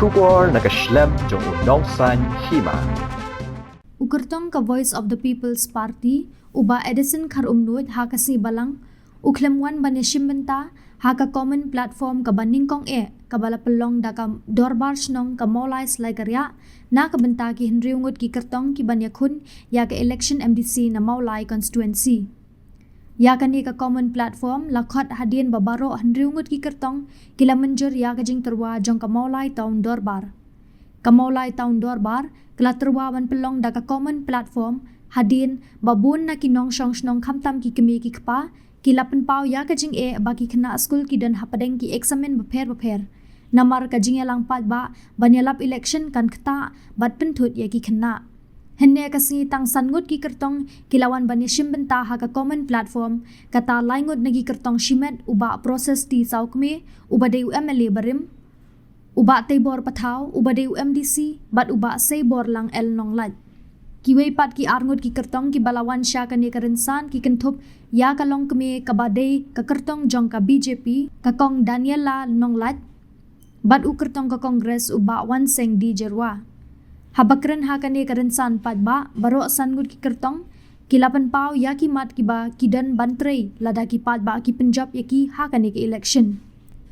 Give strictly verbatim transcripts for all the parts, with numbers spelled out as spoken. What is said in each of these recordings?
Khubor na ka shlem jong u nongsan hima. U kyrtong ka Voice of the People's Party, u Bah Edison Kharumnuid, ha ka sngi Balang, u khlem wan ban ïashim bynta ha ka common platform kaba nyngkong eh, kaba la pynlong da ka Dorbar Shnong ka Mawlai Slaikariah, na ka bynta ki hynriew ngut ki kyrtong ki ban ïakhun ïa ka election M D C na Mawlai constituency. Ïa kane ka common platform la khot hadien ba baroh hynriew ngut ki kyrtong ki la mynjur ïa ka jingtyrwa jong ka Mawlai Town Dorbar. Ka Mawlai Town Dorbar ka la tyrwa ban pynlong da ka common platform hadien ba bun na ki nongshong shnong khamtam ki kmie ki kpa ki la pynpaw ïa ka jingeh ba ki khynnah skul ki don hapdeng ki eksamin bapher bapher. Namar ka jingïalang paidbah ban ïalap election kan ktah bad pynthut ïa ki khynnah. Hynne ka sngi tang san ngut ki kyrtong ki la wan ban ïashim bynta ha ka common platform, kata lai ngut na ki kyrtong shimet u Bah Proses T Sawkmie, uba dei u M L A barim, u Bah Teibor Pathaw, uba dei u M D C, bad u Bah Seiborlang L Nonglait. Kiwei pat ki ar ngut ki kyrtong kiba la wan sha kane ka rynsan ki kynthup ïa ka longkmie kaba dei ka kyrtong jong ka B J P, ka Kong Daniela Nonglait, bad u kyrtong ka Congress u Bah Wanseng D Jyrwa. Haba kren ha kane ka rynsan paidbah, baroh san ngut ki kyrtong ki la pynpaw ïa ki mat kiba ki don ban trei lada ki paidbah ki pynjop ïa ki ha kane ka election.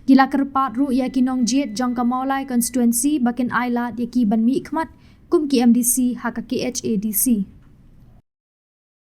Ki la kyrpad ruh ïa ki nongjied jong ka Mawlai constituency ba kin ailad ïa ki ban mihkhmat kum ki M D C ha ka K H A D C.